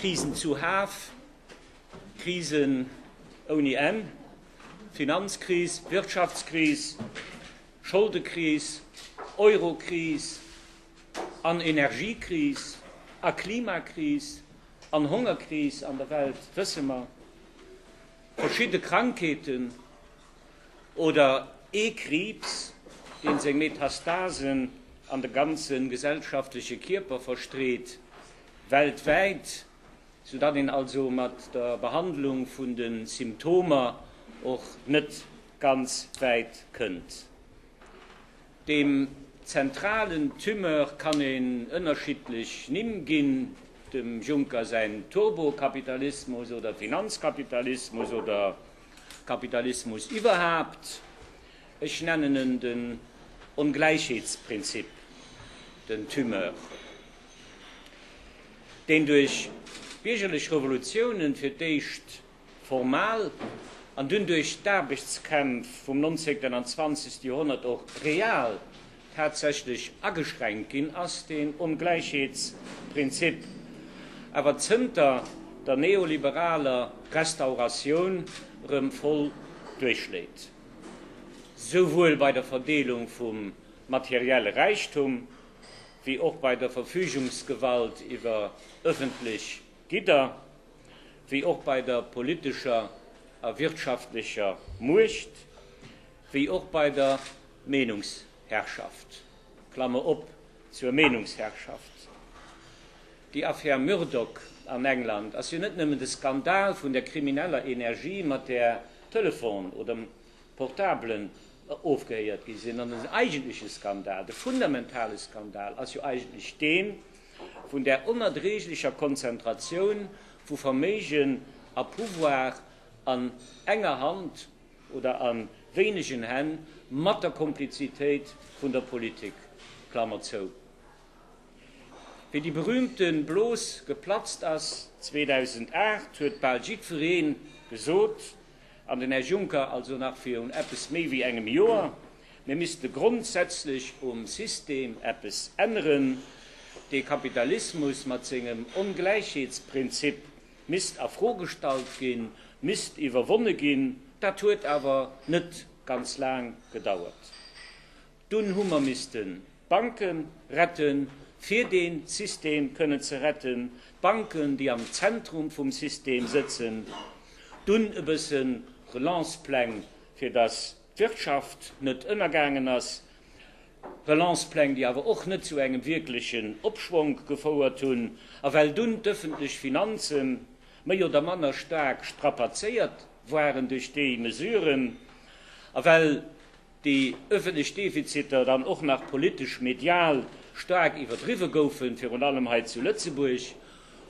Krisen zuhaf, Krisen ouni Enn, Finanzkris, Wirtschaftskris, Scholdekris, Eurokris an Energiekris a Klimakris an Hongerkris an der Welt, wësse mer, verschidde Krankheeten oder ee Kriibs, deen seng Metastasen an de ganze gesellschaftleche Kierper verstreet, weltwäit, soudatt een also mat der Behandlung vun de Symptomer och net ganz wäit kënnt. Deem zentralen Tumeur kann een ënnerschiddlech Nimm ginn, dem Juncker säin Turbokapitalismus oder Finanzkapitalismus oder Kapitalismus iwwerhaapt. Ech nennen en den Ongläichheetsprinzip, den Tumeur, deen duerch d'biergerlech Revolutiounen fir d'éischt formal an dunn duerch d'Aarbechtskämpf vum 19. an 20. Joerhonnert och real tatsächlech ageschränkt ginn ass, deen Ongläichheetsprinzip awer zënter der neoliberaler Restauratioun erëm voll duerchschléit, souwuel bei der Verdeelung vum materielle Räichtum wéi och bei der Verfügungsgewalt iwwer ëffentlech Gidder, wéi och bei der politescher a wirtschaftlecher Muecht, wéi och bei der Meenungsherrschaft, Klammer op, zur Meenungsherrschaft. Déi Affär Murdoch an England ass jo net nëmmen de Skandal vun der krimineller Energie, mat där Telefon oder Portabelen ofgehéiert gi sinn, an den eigentleche Skandal, de fundamentale Skandal ass jo eigentlech deen vun där onerdreeglecher Konzentratioun vu Verméigen a Pouvoir an enger Hand, oder a wéinegen Hänn, mat der Komplizitéit vun der Politik, Klammer zou. Wéi déi berühmte Blos geplatzt ass 2008, huet bal jiddweree gesot, an den Här Juncker also nach virun eppes méi wéi engem Joer, mir misste grondsätzlech um System eppes änneren, dee Kapitalismus mat sengem Ongläichheetsprinzip misst a Fro gestallt ginn, misst iwwerwonne ginn. Dat huet awer net ganz laang gedauert. Dunn hu mer missten d'Banke retten, fir dee System kënnen ze retten, d'Banken, déi am Zentrum vum System sëtzen. Dunn e bësse Relancepläng, fir datt d'Wirtschaft net ënnergaangen ass. Relancepläng, déi awer och net zu engem wierklechen Opschwonk gefouert hunn, a well dunn d'ëffentlech Finanze méi oder manner staark strapazéiert waren duerch déi Mesuren a well déi ëffentlech Defiziter dann och nach politesch medial staark iwwerdriwwe goufen, virun allem hei zu Lëtzebuerg,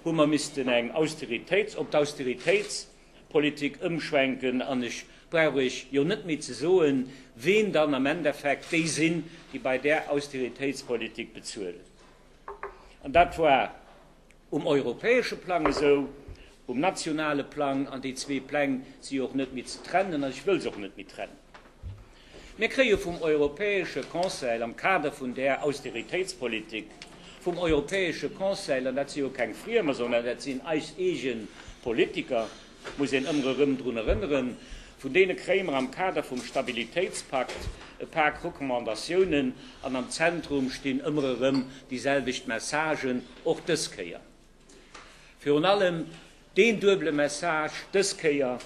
hu mer missten eng Austeritéits op d'Austeritéits Politik ëmschwenken an ech brauch Iech jo net méi ze soen, ween dann am Endeffekt déi sinn, déi bei där Austeritéitspolitik bezuelen. An dat war um europäesche Plang esou, um nationale Plang, an déi zwee Pläng si jo och net méi ze trennen an ech wëll se och net méi trennen. Mir kréie vum Europäesche Conseil am Kader vun där Austeritéitspolitik, vum Europäesche Conseil, an dat si jo keng Friemer, sondern dat sinn eis eege Politiker, muss een ëmmer erëm drun erënneren, vun deene kréie mer am Kader vum Stabilitéitspakt e Pak Recommandatiounen, an am Zentrum stinn ëmmer erëm déi selwecht Messagen, och dës Kéier. Virun allem deen duebele Message dës Kéier,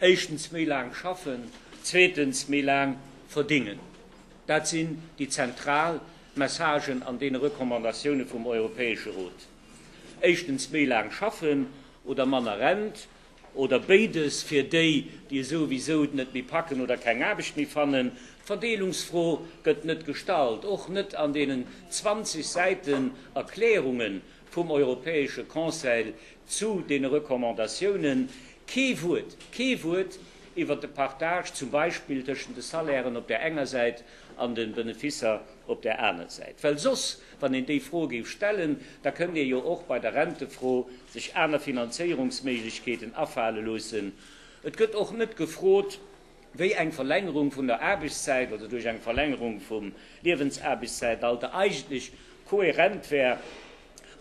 éischtens méi laang schaffen, zweetens méi laang verdingen. Dat sinn déi zentral Messagen an deene Recommandatioune vum Europäesche Rot. Éischtens méi laang schaffen oder manner Rent oder béides fir déi, déi esouwisou et net méi packen oder keng Aarbecht méi fannen. D'Verdeelungsfro gëtt net gestallt, och net an deenen 20 Säiten Erklärungen vum Europäesche Conseil zu deene Recommandatiounen kee Wuert, kee Wuert iwwert de Partage zum Beispill tëschent de Salairen op där enger Säit an de Benefisser op där aner Säit. Well soss, wann een déi Fro géif stellen, da kënnt ee jo och bei der Rentefro sech aner Finanzéierungsméiglechkeeten afale loossen. Et gëtt och net gefrot, wéi eng Verlängerung vun der Aarbechtszäit oder duerch eng Verlängerung vum Liewensaarbechtszäitalter eigentlech kohärent wär.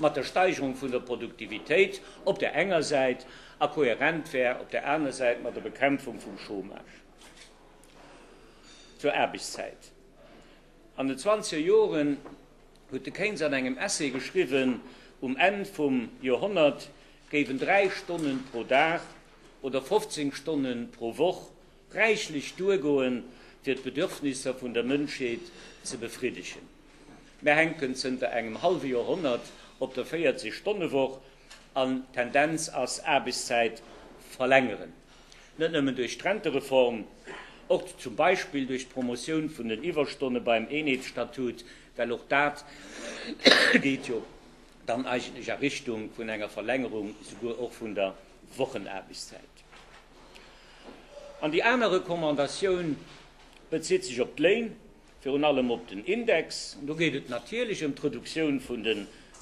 mat der Steigerung vun der Produktivitéit op der enger Säit a kohärent wär op der aner Säit mat der Bekämpfung vum Chômage. Zur Aarbechtszäit. An den zwanzeger Joren huet de Keynes an engem Essay geschriwwen, um Enn vum Joerhonnert géiwen 3 Stonnen pro Dag oder 15 Stonnen pro Woch räichlech duergoen, fir d'Bedürfnisser vun der Mënschheet ze befriddegen. Mär hänken zënter engem hallwe Joerhonnert op der 40 Stonne-Woch an d'Tendenz ass Aarbechtszäit verlängeren. Net nëmmen duerch d'Rentereform, och zum Beispill duerch d'Promotioun vun den Iwwerstonne beim Eenheetsstatut, well och dat geet jo dann eigentlech a Richtung vun enger Verlängerung souguer och vun der Wochenaarbechtszäit. An déi aner Recommandatioun bezitt sech op d'Léin, virun allem op den Index. An do geet et natierlech ëm d'Reduktioun vun de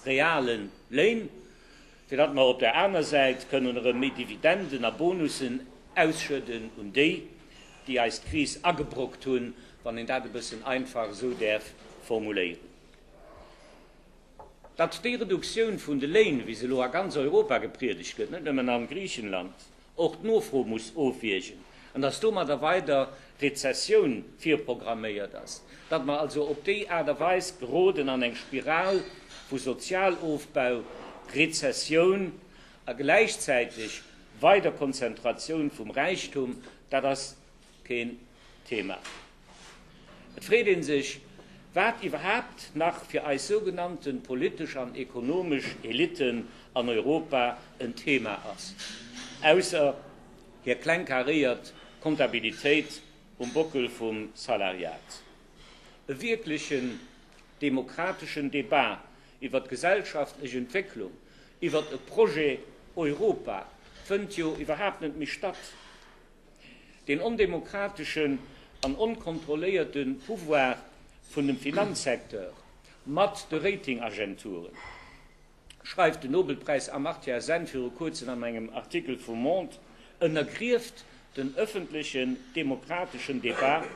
reale Léin, fir datt mer op där aner Säit kënnen erëm méi Dividenden a Bonussen ausschëdden un déi, déi eis d'Kris agebrockt hunn, wann een dat e bëssen einfach esou däerf formuléieren. Datt déi Reduktioun vun de Léin, wéi se elo a ganz Europa gepriedegt gëtt, net nëmmen a Griichenland, och d'Nofro muss ofwiergen an datt domadder weider Rezessioun virprogramméiert ass, datt mer also op déi Aart a Weis geroden an eng Spiral vu Sozialofbau, Rezessioun a gläichzäiteg weider Konzentratioun vum Räichtum, dat ass keen Thema. Et freet ee sech, wat iwwerhaapt nach fir eis sougenannte politesch an ekonomesch Elitten an Europa en Thema ass, ausser hir klengkaréiert Kontabilitéit um Bockel vum Salariat. E wierklechen demokrateschen Debat iwwer d'gesellschaftlech Entwécklung, iwwer e Projet Europa fënnt jo iwwerhaapt net méi statt. Deen ondemokrateschen an onkontrolléierte Pouvoir vun dem Finanzsecteur mat de Ratingagenturen, schreift den Nobelpräis Amartya Sen viru kuerzem an engem Artikel vum Monde, ënnergrieft den ëffentlechen demokrateschen Debat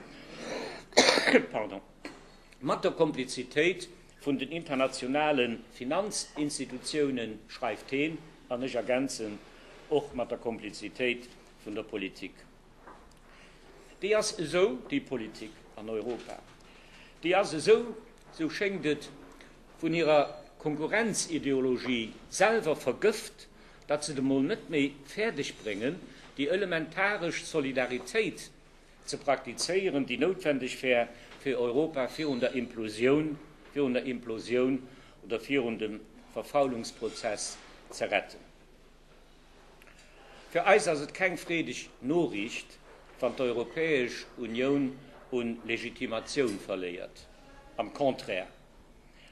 mat der Komplizitéit vun den internationale Finanzinstitutiounen, schreift heen, an ech ergänzen, och mat der Komplizitéit vun der Politik. Déi ass esou, déi Politik an Europa, déi ass esou, esou schéngt et, vun hirer Konkurrenzideologie selwer vergëft, datt se et emol net méi fäerdeg bréngen, déi elementaresch Solidaritéit ze praktizéieren, déi noutwendeg wär, fir Europa virun der Implosioun, virun der Implosioun oder virun dem Verfaulungsprozess ze retten. Fir eis ass et keng freedeg Noriicht, wann d'Europäesch Unioun un Legitimatioun verléiert. Am Contraire,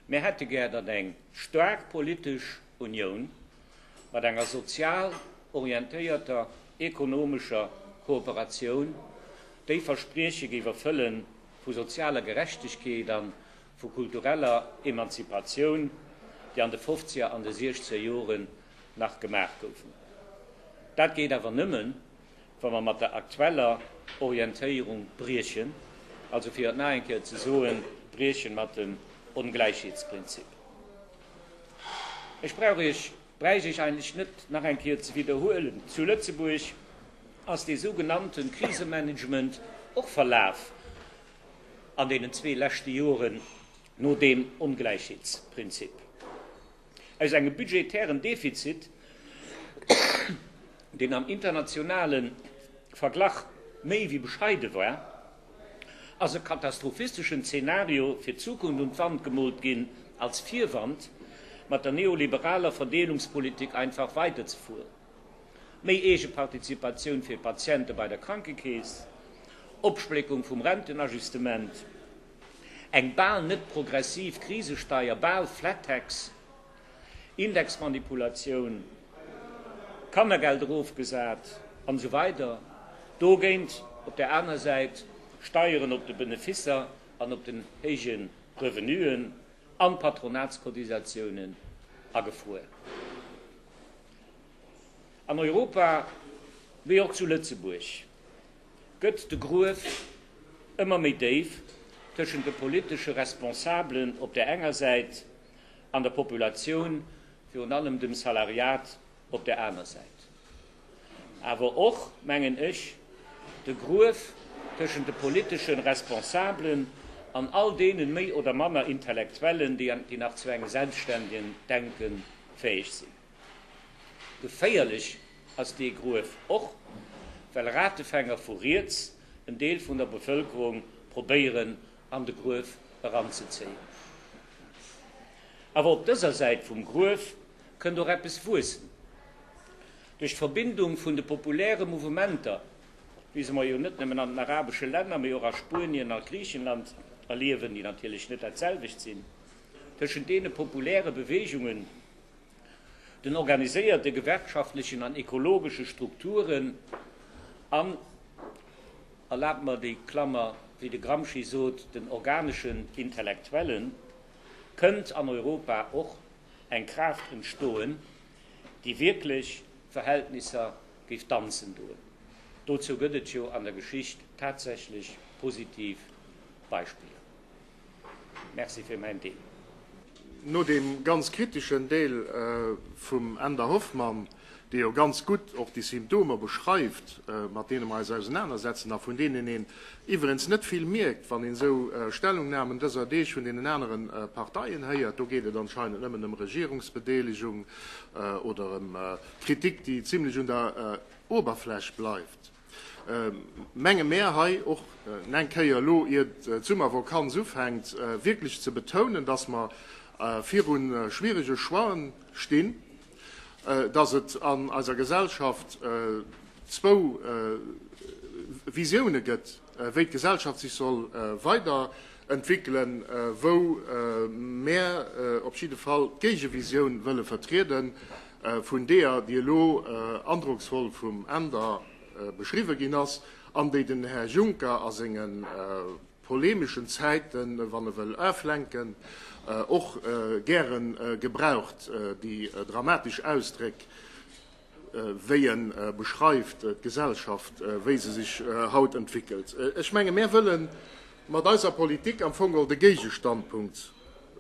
mir hätte gär, datt eng staark politesch Unioun mat enger sozial orientéierter ekonomescher Kooperatioun déi Versprieche géif erfëlle vu sozialer Gerechtegkeet a vu kultureller Emanzipatioun, déi an de fofzeger an de siechzeger Joren nach gemaach goufen. Dat geet awer nëmmen, wa mer mat der aktueller Orientéierung briechen, also fir et nach eng Kéier ze soen, briechen mat dem Ongläichheetsprinzip. Ech brauch Iech, bräicht Iech eigentlech net nach eng Kéier ze widderhuelen, zu Lëtzebuerg ass dee sougenannte Krisemanagement och verlaf an deenen zwee leschte Joren no deem Ongläichheetsprinzip. Aus engem budgetären Defizit, deen am internationale Verglach méi wéi bescheide war, ass e katastrophisteschen Zeenario fir d'Zukunft un d'Wand gemoolt ginn, als Virwand, mat der neoliberaler Verdeelungspolitik einfach weiderzefueren. Méi Eegepartizipatioun fir Patiente bei der Krankekeess, Opspléckung vum Rentenajustement, Eng bal net progressiv Krisesteier, bal Flat Tax, Indexmanipulatioun, Kannergeld erofgesat an esou weider Dogéint op där aner Säit Steieren op de Benefisser an op den héije Revenuen an d'Patronatscotisatiounen agefruer. An Europa wéi och zu Lëtzebuerg gëtt de Gruef ëmmer méi déif tëschent de politesche Responsabelen op där enger Säit an der Populatioun virun allem dem Salariat op der aner Säit. Awer och, mengen ech, de Gruef tëschent de politesche Responsablen an all deenen méi oder manner Intellektuellen, déi nach zu engem selbstständegen Denke fäeg sinn. Geféierlech ass dee Gruef och, well Ratefänger vu riets en Deel vun der Bevëlkerung probéieren an de Gruef eranzezéien. Awer op dëser Säit vum Gruef kënnt och eppes wuessen. Duerch d'Verbindung vun de populäre Mouvementer, wéi se mer jo net nëmmen an den arabesche Länner, mee och a Spuenien a Griichenland erliewen, déi natierlech net dat selwecht sinn, tëschent deene populäre Beweegungen, den organiséierte gewerkschaftlechen an ekologesche Strukturen an, erlaabt mer déi Klammer, wéi de Gramsci sot, den organeschen Intellektuellen, kënnt an Europa och eng Kraaft entstoen, déi wierklech d'Verhältnisser géif danzen doen. Dozou gëtt et jo an der Geschicht tatsächlech positiv Beispiller. Merci fir mäin Deel. No deem ganz kriteschen Deel vum Änder Hoffmann, dee jo ganz gutt och déi Symptomer beschreift, mat deene mer eis ausenanersetzen a vun deenen een iwwerens net vill mierkt, wann een esou Stellungnahmen dëser Deeg vun deenen anere Parteien héiert, do geet et anscheinend nëmmen ëm Regierungsbedeelegung oder ëm Kritik, déi zimlech un der Oberfläch bleift. Menge mär hei och eng Kéier elo, ier d'Summervokanz ufänkt, wierklech ze betounen, dass mer viru schwierege Choixen stinn, dass et an eiser Gesellschaft zwou Visioune gëtt, wéi d'Gesellschaft sech soll weiderentwéckelen, wou mär op jidde Fall d'Géigevisioun wëlle vertrieden vun deeër, déi elo androcksvoll vum Änder beschriwwe ginn ass an déi den Här Juncker a senge polemeschen Zäiten, wann e wëll oflenken, och gäre gebraucht, déi dramatesch Ausdréck, wéi e beschreift d'Gesellschaft, wéi se sech haut entwéckelt. Ech menge mär wëlle mat eiser Politik am Fong geholl de Géigestandpunkt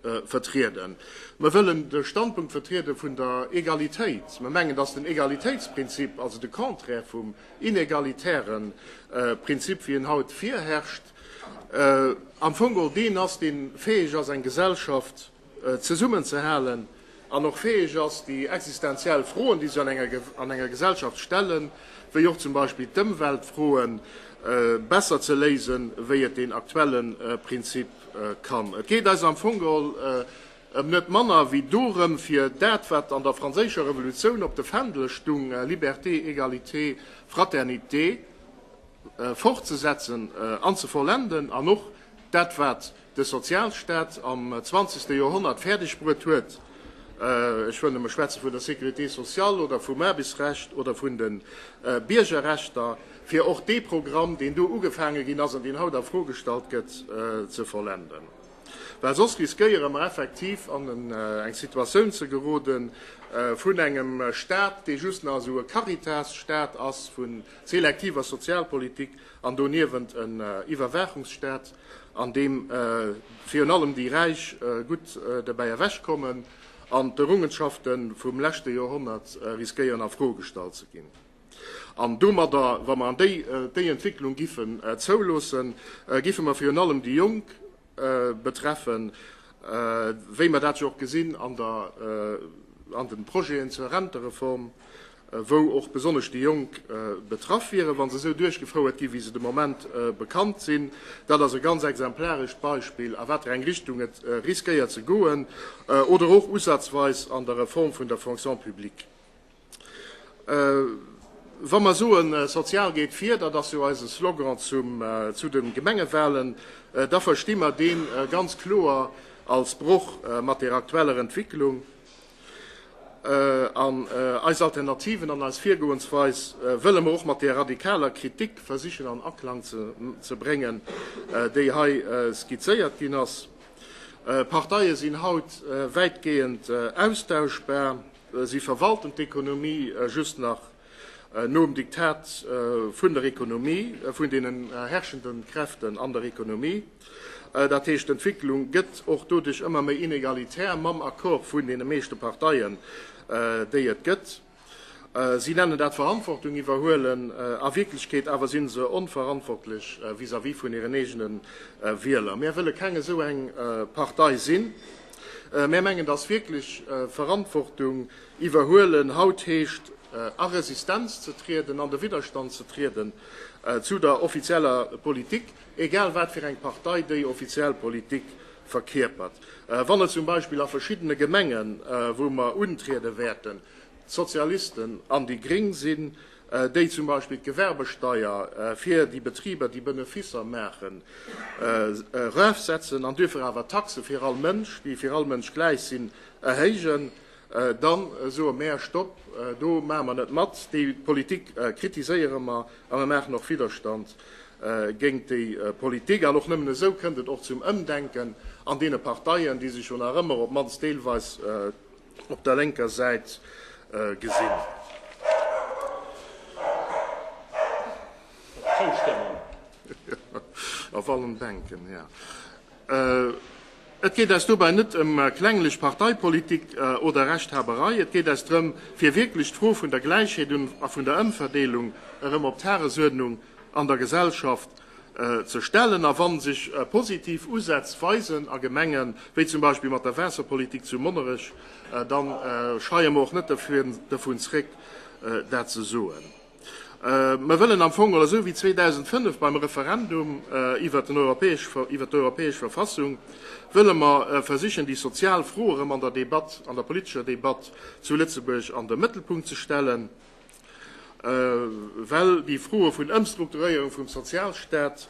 vertrieden. Mer wëllen de Standpunkt vertriede vun der Egalitéit. Mer mengen, datt den Egalitéitsprinzip, also de Contraire vum inegalitäre Prinzip, wéi en haut virherrscht, am Fong geholl deen ass, dee fäeg ass, eng Gesellschaft zesummenzehalen an och fäeg ass, déi existenziell Froen, déi sech an enger Gesellschaft stellen, wéi och zum Beispill d'Ëmweltfroen, besser ze léisen, wéi et deen aktuelle Prinzip kann. Et geet eis am Fong geholl ëm net manner wéi dorëm, fir dat, wat an der Franséischer Revolutioun op de Fändele stung, Liberté, Égalité, Fraternité, fortzesetzen an ze vollenden an och dat, wat de Sozialstaat am zwanzegste Joerhonnert fäerdeg bruet huet, ech wëll nëmme schwätze vun der Sécurité sociale oder vum Aarbechtsrecht oder vun de Biergerrechter, fir och dee Programm, deen do ugefaange ginn ass an deen haut a Fro gestallt gëtt, ze vollenden. Well soss riskéiere mer effektiv an eng Situatioun ze gerode vun engem Staat, dee just nach esou e Caritas-Staat ass vu selektiver Sozialpolitik an doniewent en Iwwerwaachungsstaat, an deem virun allem déi Räich gutt dobäi ewechkommen an d'Errungenschafte vum leschte Joerhonnert riskéieren a Fro gestallt ze ginn. An domadder, wa mer an déi déi Entwicklung giffen zouloossen, giffe mer virun allem déi Jonk betreffen, wéi mer dat jo och gesinn an der an de Projeten zur Rentereform, wou och besonnesch déi Jonk betraff wieren, wa se esou duerchgefouert ginn, wéi se de Moment bekannt sinn. Dat ass e ganz exemplarescht Beispill, a wat fir eng Richtung et riskéiert ze goen, oder och usazweis an der Reform vun der Fonction publique. Wa mer soen, sozial geet vir, dat ass jo eise Slogan zu de Gemengewahlen, da versti mer dee ganz kloer als Broch mat der aktueller Entwicklung. An eis Alternativen an eis Virgoensweis wëlle mer och mat där radikaler Kritik versichen an Aklang ze bréngen, déi hei skizzéiert ginn ass. Parteie sinn haut wäitgehend austauschbar. Si verwalten d'Ekonomie just nach. nom Diktat vun der Ekonomie, vun deenen herrschenden Kräften an der Ekonomie. Dat heescht, d'Entwicklung gëtt och doduerch ëmmer méi inegalitär, mam Accord vun deene meeschte Parteien, déi et gëtt. Si nennen dat Verantwortung iwwerhuelen, a Wierklechkeet awer si se onverantwortlech vis-à-vis vun hiren eegene Wieler. Mär wëlle keng esou eng Partei sinn. Mär mengen, datt wierklech Verantwortung iwwerhuelen haut heescht, a Resistenz ze trieden, an de Widderstand ze trieden zu der offizieller Politik. Egal wat fir eng Partei déi offiziell Politik verkierpert. Wann et zum Beispill a verschiddene Gemengen, wou mer untriede wäerten, d'Sozialisten an déi Gréng sinn, déi zum Beispill d'Gewerbesteier fir déi Betriber, déi Benefisser maachen, erafsetzen an duerfir awer d'Taxe fir all Mënsch, déi fir all Mënsch gläich sinn, erhéijen, da soe mär, Stopp, do maache mer net mat, déi Politik kritiséiere mer a mer maachen och Widderstand géint déi Politik. An och nëmmen esou kënnt et och zum Ëmdenken an deene Parteien, déi sech jo nach ëmmer, op d'mannst deelweis, op der lénker Säit gesinn. Zoustëmmung. Auf allen Bänken, ja. Et geet eis dobäi net ëm klenglech Parteipolitik oder Rechthaberei. Et geet eis drëm, fir wierklech d'Fro vun der Gläichheet a vun der Ëmverdeelung erëm op d'Tagesuerdnung an der Gesellschaft ze stellen. A wa sech positiv Usätz weisen a Gemengen, wéi zum Beispill mat der Waasserpolitik zu Monnerech, da scheie mer och net dervun zréck, dat ze soen. Mer wëllen am Fong, esou wéi 2005 beim Referendum iwwert d'europäesch Verfassung, wëlle mer versichen, déi sozial Fro erëm an der Debatt, an der politescher Debatt zu Lëtzebuerg an de Mëttelpunkt ze stellen, well déi Froe vun Ëmstrukturéierung vum Sozialstaat,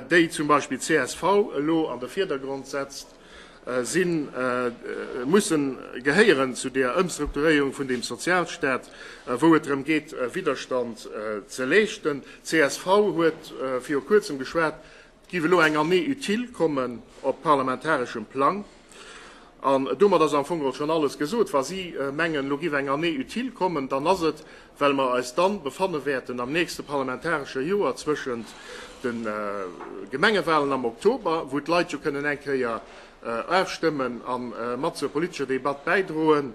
déi zum Beispill d'CSV elo an de Virdergrond setzt, sinn, mussen, gehéieren zu der Ëmstrukturéierung vun deem Sozialstaat, wou et drëm geet, Widderstand ze leeschten. Csv huet viru Kuerzem geschwat, et géif elo eng Année utile kommen op parlamentareschem Plang. An domat ass am Fong geholl schonn alles gesot. Wa si mengen, elo géif eng Année utile kommen, dann ass et, well mer eis dann befanne wäerten am nächste parlamentaresche Joer zwëschent de Gemengewahlen am Oktober, wou d'Leit jo kënnen eng Kéier ofstëmmen a mat zur politescher Debatt bäidroen,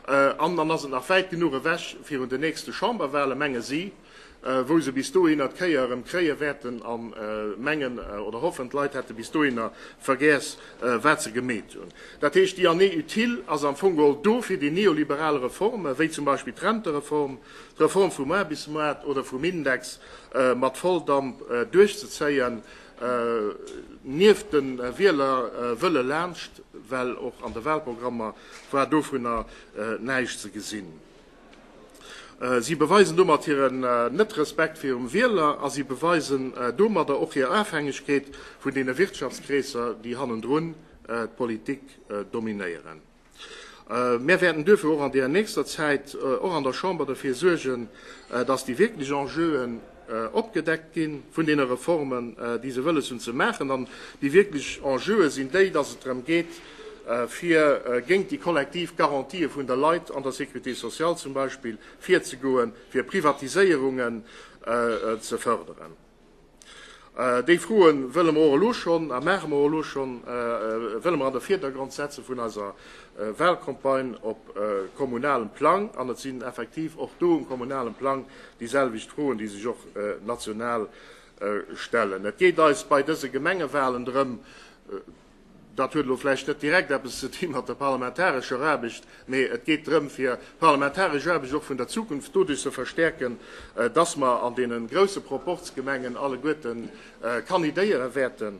an dann ass et nach wäit genuch ewech virun den nächste Chamberwahlen, menge si. wou se bis dohinner d'Kéier erëm kréie wäerten a mengen oder hoffen, d'Leit hätte bis dohinner vergäss, wat se gemeet hunn. Dat heescht, déi Année utile ass am Fong geholl do, fir déi neoliberal Reformen, wéi zum Beispill d'Rentereform, d'Reform vum Aarbechtsmaart oder vum Index, mat Volldamp duerchzezéien, nieft de Wielerwëlle laanscht, well och an de Wahlprogrammer war dovunner näischt ze gesinn. Si beweisen domat hiren Net-Respekt virum Wieler a si beweisen domadder och hir Afhängegkeet vun deene Wirtschaftskreesser, déi hannendrun d'Politik dominéieren. Mär wäerten duerfir och an deer nächster Zäit och an der Chamber derfir suergen, dass déi wierklech Enjeuen opgedeckt gi vun deene Reformen, déi se wëlles hunn ze maachen. An déi wierklech Enjeue sinn déi, dass et drëm geet, fir géint déi kollektiv Garantië vun der Leit an der Sécurité sociale zum Beispill virzegoen, fir Privatiséierungen ze förderen. Déi Froe wëlle mer och elo schonn a maache mer och elo schonn, wëlle mer an de Vierdergrond setze vun eiser Wahlcampagne op kommunalem Plang. An et sinn effektiv och do um kommunalem Plang déi selwecht Froen, déi sech och national stellen. Et geet eis bei dëse Gemengewahlen drëm, Dat huet elo vläicht net direkt eppes ze di mat der parlamentarescher Aarbecht, mee et geet drëm, fir d'parlamentaresch Aarbecht och vun der Zukunft doduerch ze verstärken, dass mer an deene grouse Proporzgemengen alleguerte kandidéiere wäerten.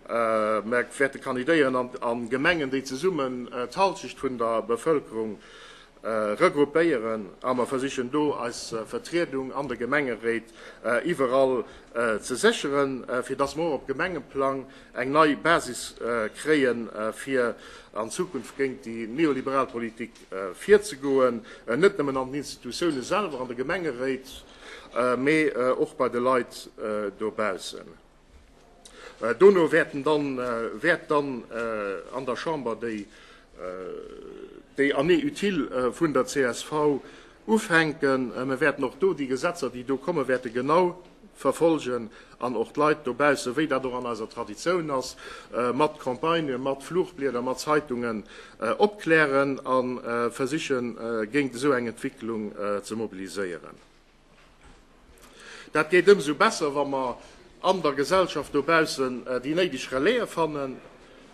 Mer wäerte kandidéieren a Gemengen, déi zesummen d'Halschecht vun der Bevëlkerung regroupéieren a mer versichen do eis Vertriedung an de Gemengeréit iwwerall ze sécheren, fir dass mer och op Gemengeplang eng nei Basis kréien, fir an Zukunft géint déi neoliberal Politik virzegoen, net nëmmen an den Institutioune selwer, an de Gemengeréit, mee och bei de Leit dobaussen. Dono wäerten dann, wäert dann an der Chamber déi, déi Année utile vun der csv. ufänken. Mer wäerten och do déi Gesetzer, déi do komme wäerten, genau verfolgen an och d'Leit dobaussen, wéi dat och an eiser Traditioun ass, mat Campagnen, mat Fluchblieder, mat Zeitungen opklären a versichen, géint esou eng Entwicklung ze mobiliséieren. Dat geet ëmsou besser, wa mer an der Gesellschaft dobaussen déi néideg Relaie fannen,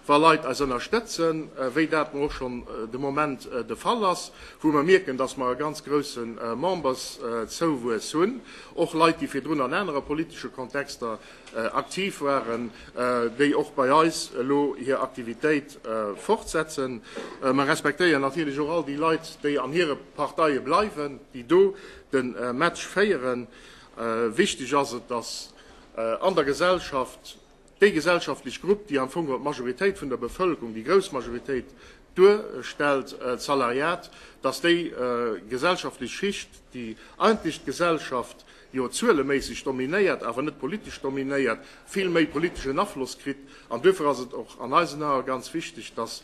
wa Leit eis ënnerstëtzen, wéi dat och schonn de Moment de Fall ass, wou mer mierken, dass mer e ganz grousse Memberszouwuess hunn, och Leit, déi virdrun an anere politesche Kontexter aktiv waren, déi och bei eis elo hir Aktivitéit fortsetzen. Mer respektéieren natierlech och all déi Leit, déi an hire Parteie bleiwen, déi do de Match féieren. Wichteg ass et, dass an der Gesellschaft déi gesellschaftlech Grupp, déi am Fong geholl d'Majoritéit vun der Bevëlkerung, déi grouss Majoritéit duerstellt, d'Salariat, dass déi gesellschaftlech Schicht, déi eigentlech d'Gesellschaft jo zueleméisseg dominéiert, awer net politesch dominéiert, vill méi politeschen Afloss kritt. An duerfir ass et och an eisen Ae ganz wichteg, dass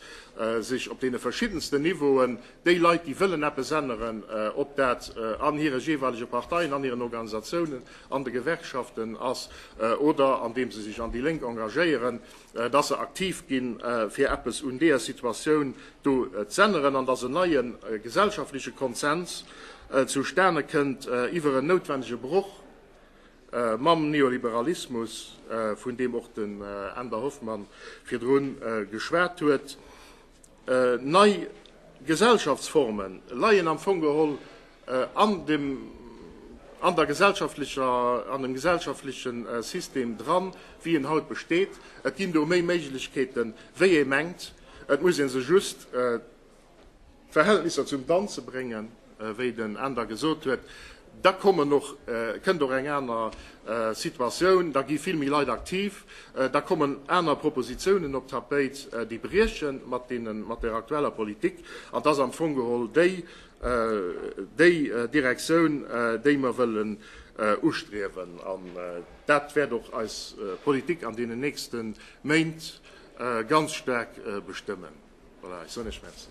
sech op deene verschiddensten Niveauen déi Leit, déi wëllen eppes änneren, ob dat an hire jeeweilege Parteien, an hiren Organisatiounen, an de Gewerkschaften ass oder andeem se sech an déi Lénk engagéieren, dass se aktiv ginn, fir eppes un deeër Situatioun do z'änneren an dass en neie gesellschaftleche Konsens zustane kënnt iwwer en noutwendege Broch mam Neoliberalismus, vun deem och den Änder Hoffmann virdru geschwat huet. Nei Gesellschaftsforme leien am Fong geholl an dem, an der gesellschaftlecher, an dem gesellschaftleche System dran, wéi en haut besteet. Et ginn do méi Méiglechkeeten, wéi ee mengt. Et muss ee se just d'Verhältnisser zum Danze bréngen, wéi den Änder gesot huet. Da kommen och, kënnt och eng aner Situatioun, da gi vill méi Leit aktiv, da kommen aner Propositionen op d'Tapéit, déi brieche mat deenen, mat der aktueller Politik. An et ass am Fong geholl déi, déi Direktioun, déi mer wëllen ustriewen. An dat wäert och eis Politik an deenen nächste Méint ganz staark bestëmmen. Voilà, ech soen Iech Merci.